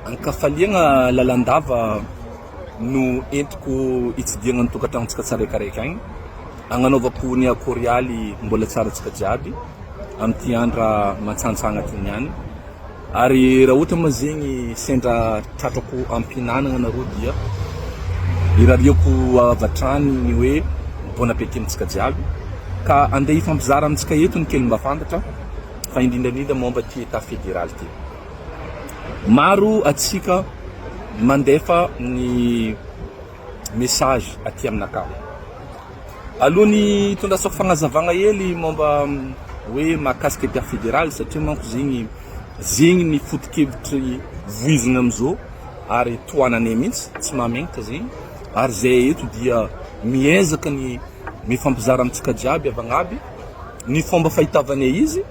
Ankafaliagna lalandava no entiko hitsidihagna ny tokantranontsika tsiraikaraiky agny, agnanaovako ny akorialy mbola tsara antsika jiaby amin'ity andra matsantsagna ty niany. Ary raha ohatra moa zegny sendra tratrako am-pihinanagna anareo dia irariako avy hatrany ny hoe bon appetit amintsika jiaby. Ka andeha hifampizara amintsika eto ny kely mba fantatra fa indrindra indrindra momba ity état fédéral ity. Maro atsika mandefa ny message aty aminakahy. Alohan'ny hitondrasako fagnazavagna hely momba hoe mahakasika état fédéral satria manko zegny zegny ny foto-kevitry voizina amizao ary tohananay mihitsy tsy mahamegnatra zegny ary zay eto dia miezaka ny mifampizara amintsika jiaby avy agnaby ny fomba fahitavanay izy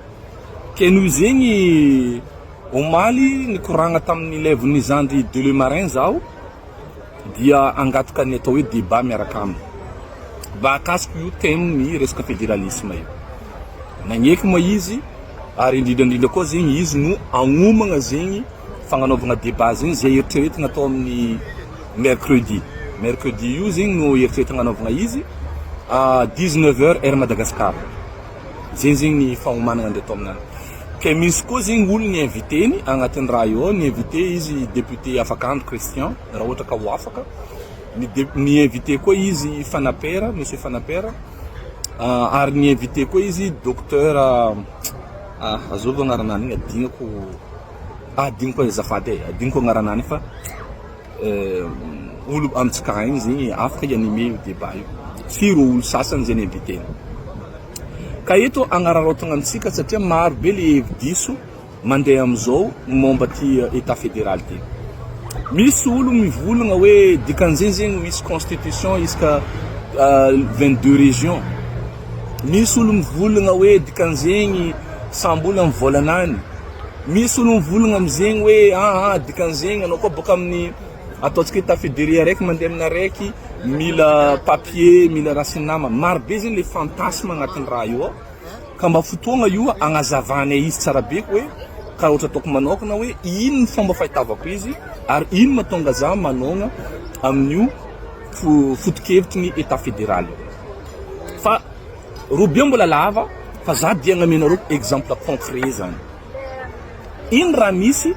ke noho zegny omaly nikoragna tamin'ny levon'ny zandry Dele Marin zaho dia hangataka ny atao hoe débat miaraka aminy mahakasika io thème ny resaka fédéralisme io. Nagneky moa izy ary indrindra indrindra koa zegny izy no agnomagna zegny fagnanaovagna débat zegny zay eritreretigna atao amin'ny mercredi. Mercredi io zegny no eritreretigna anaovagna izy à 19 heures heure Madagascar. Zegny zegny ny fagnomanagna ndray atao aminany. Ke misy koa zegny olo ny invité-ny agnatin'ny raha io ao, ny invité izy député Afakandro Christian raha ohatra ka ho afaka, ny de- ny invité koa izy Fanapera, monsieur Fanapera, ary ny invité koa izy docteur ah azovy agnaranany igny adignako, ah adignako azafady e, adignako agnaranany fa Olo amintsika agny zegny afaka hi-animer io débat io sy ireo olo sasany zay ni-inviter-na. Ka eto agnararaotagna antsika satria maro be le hevi-diso mandeha amizao momba ty Etat fédéral ty. Misy olo mivolagna hoe dikan'izay zegny misy constitution isaka 22 régions. Misy olo mivolagna hoe dikan'izegny samby olo amin'ny vôlanany. Misy olo mivolagna amizegny hoe aa dikan'izegny anao koa boaka amin'ny ataontsika hoe tafidire araiky mandeha amina araiky mila papier mila raha sy ny namany, maro be zegny le fantasme agnatin'ny raha io ao ka mba fotoagna io agnazavanay izy tsara be hoe karaha ohatra ataoko manokana hoe ino ny fomba fahitavako izy ary ino mahatonga za manôgna amin'io fotokevitry ny etat federal io fa Roa mbola lava fa za dia agnamenareo exemple concret zany. Ino raha misy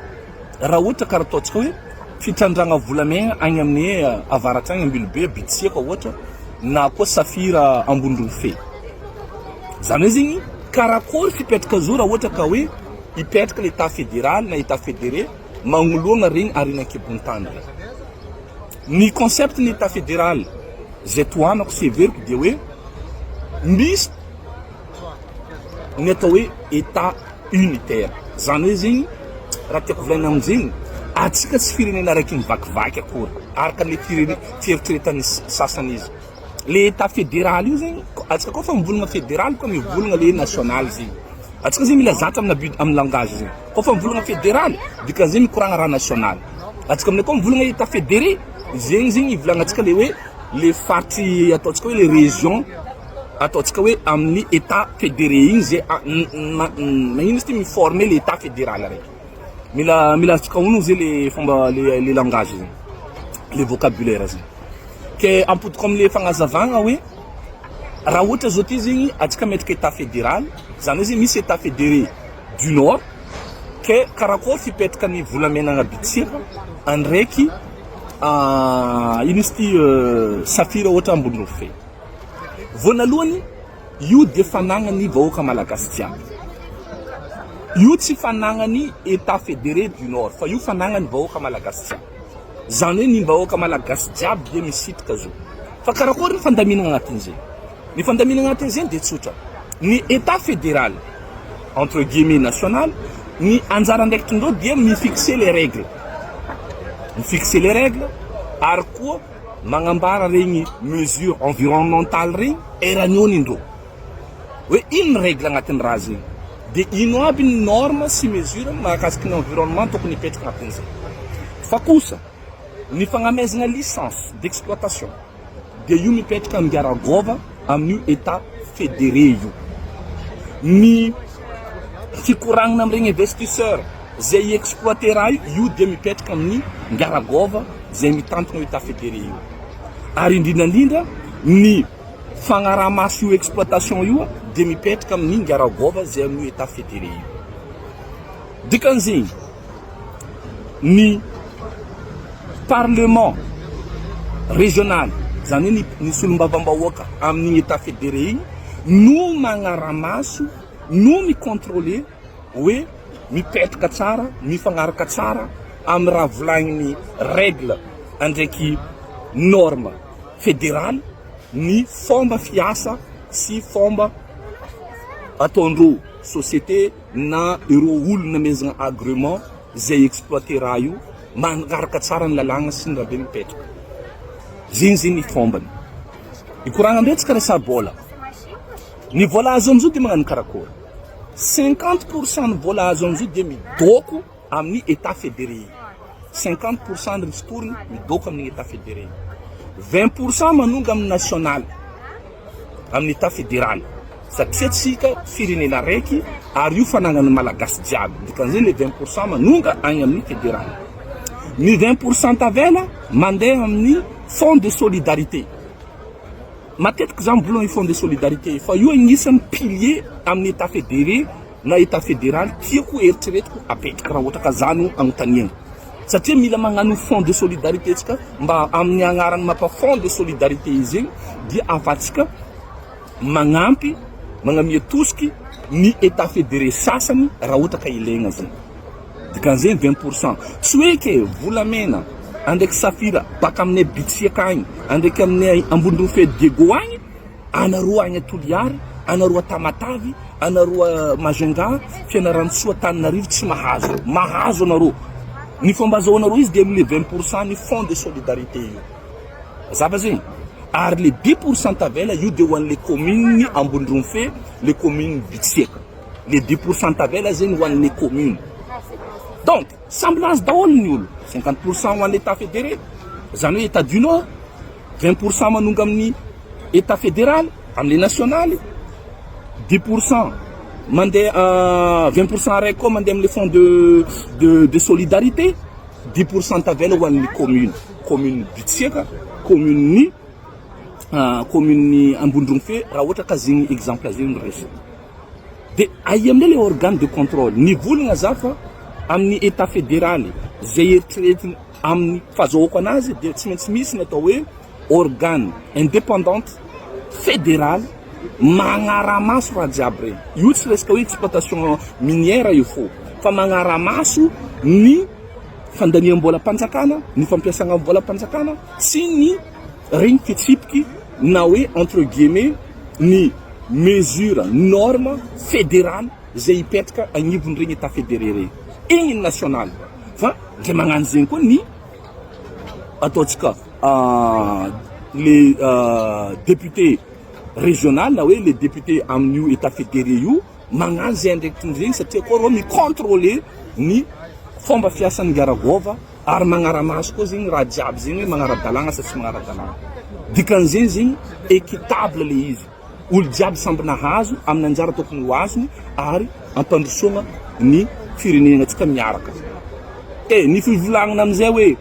raha ohatra karaha ataontsika hoe fitrandragna volamena agny amin'ny avaratra agny Ambilobe, Bitsiaka ohatra na koa safira Ambondrofé. Zany hoe zegny karakôry fipetraka zo raha ohatra ka hoe hipetraka l'état fédéral na état fédéré magnoloagna regny harena an-kibon'ny tany regny. Ny concept ny état fédéral zay tohanako sy heveriko dia hoe misy ny atao hoe état unitaire. Zany hoe zegny raha tiako volagnina amin'zegny atsika tsy firenena araiky mivakivaky akory araka le firene fieritreretan'ny sasany izy. Le état fédéral io zegny atsika koa fa mivolagna fédéral koa mivolagna le national zegny. Atsika zegny mila zatra amina but amin'ny langage zegny. Koa fa mivolagna fédéral dikan'zegny mikoragna raha national. Atsika aminay koa mivolagna état fédéré zegny zegny ivolagnantsika le hoe le faritry ataontsika hoe le région ataontsika hoe amin'ny état fédéré igny zay magnino izy ty mi-former le état fédéral raiky. Mila mila azontsika onogno zay le fomba le le langage zegny, le vocabulaire zegny. Ke ampodiko amle fagnazavagna hoe raha ohatra zao ty zegny atsika metraka état fédéral, zany hoe zegny misy état fédéré du nord ke karakôry fipetraka ny volamena agnabitsika andraiky ino izy ty safira ohatra ambondrofé. Voanalohany io dia fanagnan'ny vahoaka malagasy jiaby. Io tsy fanagnan'ny état fédéré du nord fa io fanagnan'ny vahoaka malagasy jiaby. Zany hoe ny vahoaka malagasy jiaby dia misitrika zo. Fa karakôry ny fandaminana agnatin'izay? Ny fandaminana agnatin'izay dia tsotra. Ny état fédéral entre guillemets national, ny anjara andraikitrindreo dia mi-fixer les règles. Mi-fixer les règles ary koa magnambara regny mesures environnementales regny eran'eo nindreo. Hoe ino ny règle agnatin'ny raha zegny. Dia ino aby ny norme sy mesure mahakasiky ny environnement tokony hipetraka agnatin'izay. Fa kosa ny fagnamezagna licence d'exploitation dia io mipetraka amingaragova amin'io état fédéré io. Ny fikoragnana amin'iregny investisseur. zay hi-exploiter raha io, io dia mipetraka amin'ny Ngaragova zay mitantana io Etat Fédéré io. Ary indrindra indrindra ny fagnaraha-maso io exploitation io dia mipetraka amin'ny Ngaragova zay amin'io Etat Fédéré io. Dikan'izegny, ny parlement régional, zany hoe ny solombavambahoaka amin'igny Etat Fédéré igny no magnara-maso, no mi-contrôler hoe mipetraka tsara, mifagnaraka tsara amin'ny raha volagnin'ny règle andraiky norme fédérale ny fomba fiasa sy fomba ataondreo société na ireo olona namezagna agrément izay exploiter raha io magnaraka tsara ny lalàgna sy ny raha be mipetraka. Zegny zegny ny fombany. Ikoragna amizay tsika resa-bôla. Ny vôla azo amizao dia magnano karakôry? 50% ny vôla azo amizao dia midôko amin'ny Etat fédéré. 50% ny ristourne midôko amin'ny Etat fédéré. 20% manonga amin'ny national. Amin'ny Etat fédéral. Satria tsika firenena araiky ary io fanagnan'ny Malagasy jiaby. Dikan'izay le 20% manonga agny amin'ny fédéral. Ny 20% tavela mandeha amin'ny fonds de solidarité. Matetiky za mivolagna io fonds de solidarité io fa io agnisan'ny pilier amin'ny Etat fédéré na Etat fédéral tiako eritreretiko apetraka raha ohatra ka za no agnontaniagna. Satria mila magnano fonds de solidarité tsika mba amin'ny agnarany mampa fonds de solidarité izy igny dia ahafahantsika magnampy, magnamia tosiky ny Etat fédéré sasany raha ohatra ka ilaigna zegny. Dikan'izegny 20%. Tsy hoe ke volamena andraiky safira baka aminay Bitsiaka agny, andraiky aminay Ambondrofé Diego agny, anareo agny Toliary, anareo a Tamatavy, anareo a Majunga, Fianarantsoa, Antananarivo tsy mahazo. Mahazo anareo. Ny fomba azahoanareo izy dia amle 20% ny fonds de solidarité io. Mazava zegny? Ary le 10% tavela io dia ho an'le commune Ambondromfe, le commune Bitsiaka. Le 10% tavela zegny ho an'le commune. Donc, samby nahazo daholo ny olo. 50% ho an'ny Etat fédéré, zany hoe Etat du Nord, 20% manonga amin'ny Etat fédéral, am'le nationaly, 10% mandeha, 20% araiky koa mandeha am'le fonds de solidarité, 10% tavela ho an'ny commune, commune Bitsiaka, commune commune Ambondromfe, raha ohatra ka zegny exemple zegny no raisina. De aia amizay le organe de contrôle? Nivolagna za fa amin'ny Etat fédéral zay eritreretigny amin'ny fahazahoako anazy dia tsy maintsy misy ny atao hoe organe indépendante fédéral magnaramaso raha jiaby regny. Io tsy resaka hoe exploitation minière io fô, fa magnaramaso ny fandaniam-bolam-panjakana, ny fampiasagna volam-panjakana sy ny regny fitsipiky na hoe entre guillemets ny mesure norme fédérale zay hipetraka agnivon'iregny Etat fédéré regny. Igny ny national fa ndray magnano zegny koa ny ataontsika le député régional na hoe le député amin'io Etat fédéré io magnano zay andraikitry regny satria koa reo mi-contrôler ny fomba fiasan'ny Ngaragova ary magnaramaso koa zegny raha jiaby zegny hoe magnara-dalàgna sa tsy magnara-dalàgna. Dikan'izegny zegny équitable le izy. Olo jiaby samby nahazo amin'ny anjara tokony ho azony ary ampandrosoagna ny firenenantsika miaraka. E ny fivolagnana amizay hoe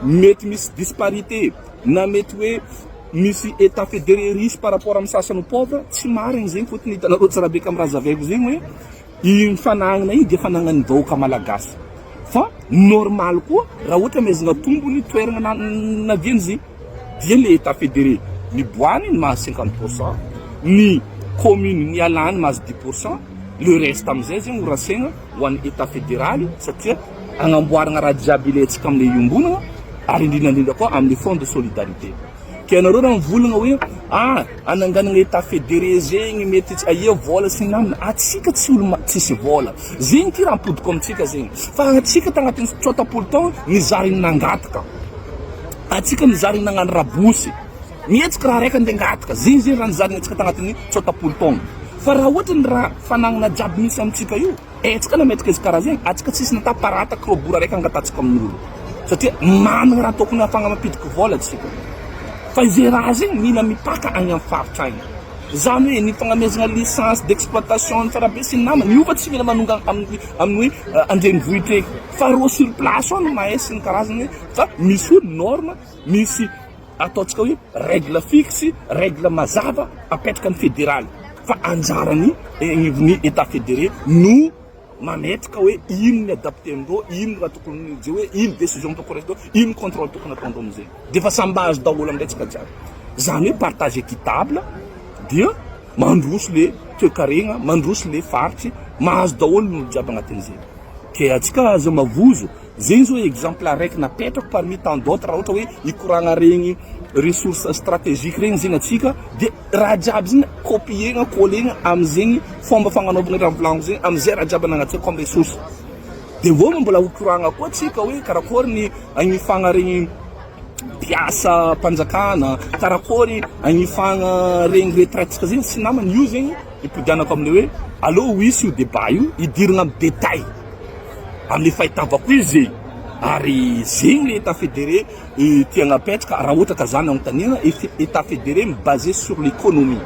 mety misy disparité na mety hoe misy Etat fédéré riche par rapport amin'ny sasany pauvre, tsy marigny zegny fôtony hitanareo tsara be ka amin'ny raha zavaiko zegny hoe igny fanagnana igny dia fanagnan'ny vahoaka malagasy. Fa normal koa raha ohatra amezagna tombony toerana naviany zegny dia le Etat fédéré niboahany ny mahazo 50%, ny commune nialany mahazo 10%, le reste amizay zegny ho rasegna ho an'ny Etat fédéral satria agnamboarana raha jiaby ilaintsika amle iombonana ary indrindra indrindra koa amin'ny fonds de solidarité. Ke anareo raha mivolagna hoe ah ananganana Etat fédéré zegny mety tsy aia vola sy ny namana, atsika tsy olo tsisy vola. Zegny ty raha ampodiko amintsika zegny. Fa atsika tagnatin'ny 70 taogno nizary nangataka. Atsika nizary nagnano rabosy. Mihetsika raha raika andeha angataka. Zegny zegny raha nizariny atsika tagnatin'ny 70 taogno. Fa raha ohatra ny raha fanagnana jiaby misy amintsika io, Atsika nametraka izy karaha zegny, atsika tsisy natao parata krobora raiky angatatsika amin'olo. Satria managna raha tokony ahafahagna mampiditra vôla atsika. Fa izay raha zegny mila mipaka agny amin'ny faritra agny. Zany hoe ny fagnamezagna licence d'exploitation ny fiarabe sy ny namany io fa tsy mila manonga amin'ny amin'ny hoe andrenivohitra eky fa rô sur place ao no mahay sy ny karazany fa misy hoe norme misy ataontsika hoe règle fixe, règle mazava apetraka ny federaly fa anjarany agnivon'ny Etat federé no mametraka hoe ino ny adapter amindreo, ino raha tokony je hoe ino décision tokony raisindreo, ino contrôle tokony ataondreo amizay. Dia efa samy mahazo daholo amizay tsika jiaby. Zany hoe partage équitable dia mandroso le toekaregna, mandroso le faritry, mahazo daholo ny olo jiaby agnatin'izay. Ke atsika aza mavozo. Zegny zao exemple araiky napetrako parmi tant d'autres raha ohatra hoe hikoragna regny ressources stratégiques regny zegny atsika de raha jiaby zegny copier-gna coller-gna amizegny fomba fagnanaovagna raha volagniko zegny amizay raha jiaby anagnantsika comme ressources de vao mbola hikoragna koa atsika hoe karakôry ny agnifagna regny mpiasa mpanjakana karakôry agnifagna regny retraite-tsika zegny sy namany io zegny ipodianako amle hoe aleo hisy io débat io hidiragna amy détail. Amin'ny fahitavako izy ary zegny le état fédéré tiagna apetraka raha ohatra ka zany anontaniana, état fédéré mi-baser sur l'économie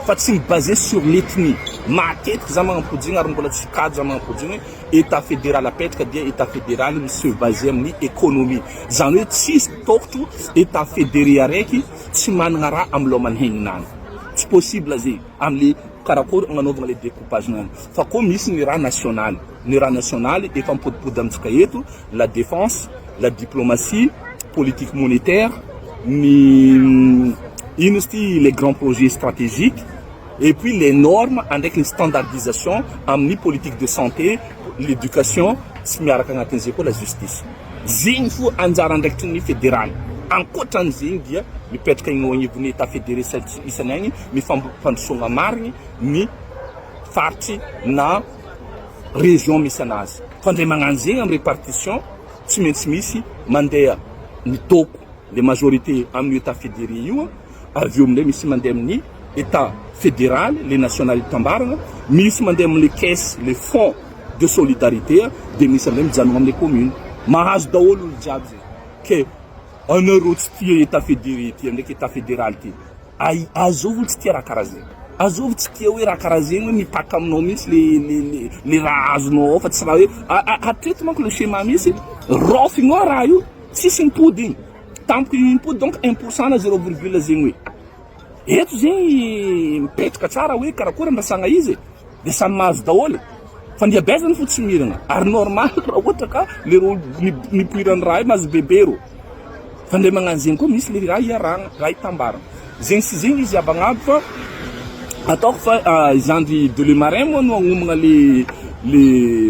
fa tsy mi-baser sur l'ethnie, matetiky za magnampody zegny ary mbola tsy kajy za magnampody zegny hoe état fédéral apetraka dia état fédéral mi-se baser amin'ny économie, zany hoe tsisy tôkotro état fédéré araiky tsy managna raha amy lôman'hegninany, tsy possible zegny amle karakôry agnanaovagna le découpage nany fa koa misy ny raha nasionaly. Ny raha nasionaly efa mipodipody amintsika eto, la défense, la diplomatie, politique monétaire, ny ino izy ity les grands projets stratégiques et puis les normes andraiky ny standardisation amin'ny politique de santé, l'éducation sy miaraka agnatin'izay koa la justice. Zegny fo anjara andraikitry ny federaly. Ankoatran'izegny dia mipetraka eo agnivon'ny Etat fédéré isany agny ny fampandrosoagna marigny ny faritry na région misy anazy fa ndray magnano zegny am répartition tsy maintsy misy mandeha ny toko le majorité amin'io état fédéré io avy eo amindray misy mandeha amin'ny état fédéral le national itambaragna misy mandeha amle caisse le fonds de solidarité de misy amindray mijanogna amle commune mahazo daholo olo jiaby zegny ke anareo tsy tia état fédéré ty ndraiky état fédéral ty Ay azovy tsy tia raha karaha zegny. Azovy tsy tia hoe raha karaha zegny hoe mipaka aminao mihitsy le le le le raha azonao ao fa tsy raha hoe hatreto manko le schéma misy raofinao raha io tsisy mipody igny. Tampoka igny mipody donc un pour cent na zéro virgule zegny hoe. Eto zegny mipetraka tsara hoe karakory andrasagna izy e. Dia samy mahazo daholo e. Fa ny habezany fo tsy mirana. Ary normal raha ohatra ka le ro nipoiran'ny raha io mahazo bebe ro. Fa ndray magnano zegny koa misy le raha iarahana, raha itambarana. Zegny sy zegny izy abagnabo fa ataoko fa i zandry de le marin moa no agnomagna le le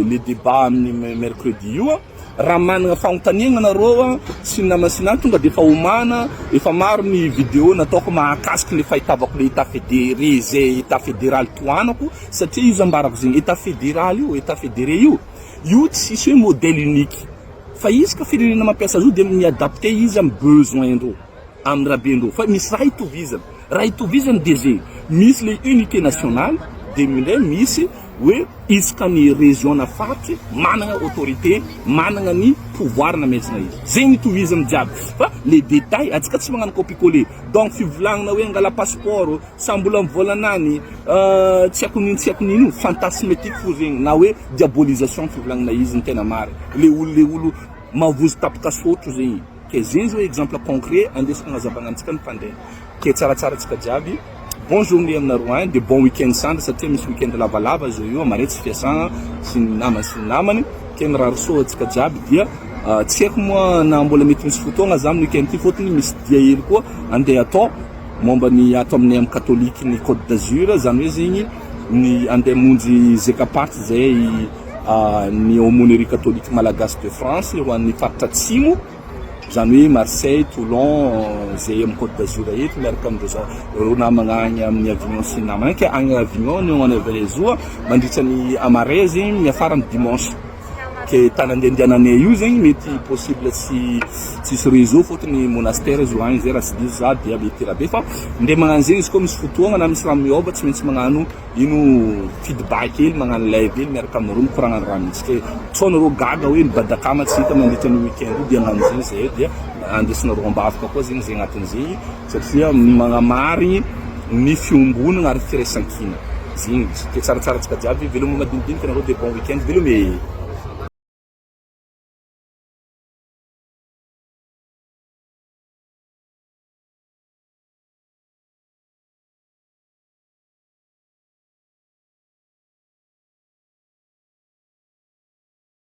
le débat amin'ny mercredi io. Raha managna fagnontaniagna nareo sy ny namana sy ny namana tonga dia efa omana, efa maro ny video nataoko mahakasiky le fahitavako le état fédéré zay état fédéral tohanako satria izy ambarako zegny état fédéral io, état fédéré io, io tsisy hoe modèle unique fa izy ka firenena mampiasa azy io dia mi-adapter izy amin'ny besoin ndreo. Amin'ny raben-dreo fa misy raha itovizana, raha itovizana dia zegny, misy le unité nationale dia mindray misy hoe isaka ny région na faritry managna autorité, managna ny pouvoir namezana izy, zegny itovizany jiaby fa le détail antsika tsy magnano copie coller, donc fivolagnana hoe angala passeport, samby olo amin'ny vôlanany, tsy haiko n'ino tsy haiko n'ino io fantasmetique fo zegny na hoe diabolisation fivolagnana izy ny tena marigny, le olo le olo mavozo tapaka sotro zegny. Ke zegny zao exemple concret andesiko agnazavagna antsika ny mpandeha. Ke tsaratsara antsika jiaby. Bon journée aminareo agny de bon week-end sandra satria misy week-end lavalava zao io amare tsy fiasagna sy ny namany sy ny namany. Ke mirary soa antsika jiaby dia tsy haiko moa na mbola mety misy fotoagna za amin'ny week-end ty fôtony misy dia hely koa andeha atao momba ny ato aminay amin'ny katôliky ny Côte d'Azur zany hoe zegny ny andeha hamonjy Zecapart zay ny Aumônerie Catholique Malagasy de France ho an'ny faritra Atsimo, izany hoe Marseille, Toulon, izay amin'ny Côte d'Azur eto miaraka amin'ireo ireo namana agny amin'ny Avignon sy ny namana agny, ka agny Avignon no anaovana izy io mandritra ny hamaray zegny miafara amin'ny dimanche, ke tany andehandehananay io zegny mety possible tsy tsisy réseau fôtony monastère izy io agny zay raha tsy diso za dia mety rabe fa ndeha magnano zegny izy koa misy fotoagna na misy raha miôva tsy maintsy magnano Ino feedback hely magnano live hely miaraka aminareo mikoragna ny raha misy ke sao nareo gaga hoe ny badakama tsy hita mandritra ny week-end io dia hagnano zegny zahay dia andesinareo ambavaka koa zegny zay agnatin'izegny satria magnamarigny. ny fiombonagna ary firaisankina. Zegny izy. Ke tsaratsara antsika jiaby, veloma madinidinika nareo de bon week-end, veloma e!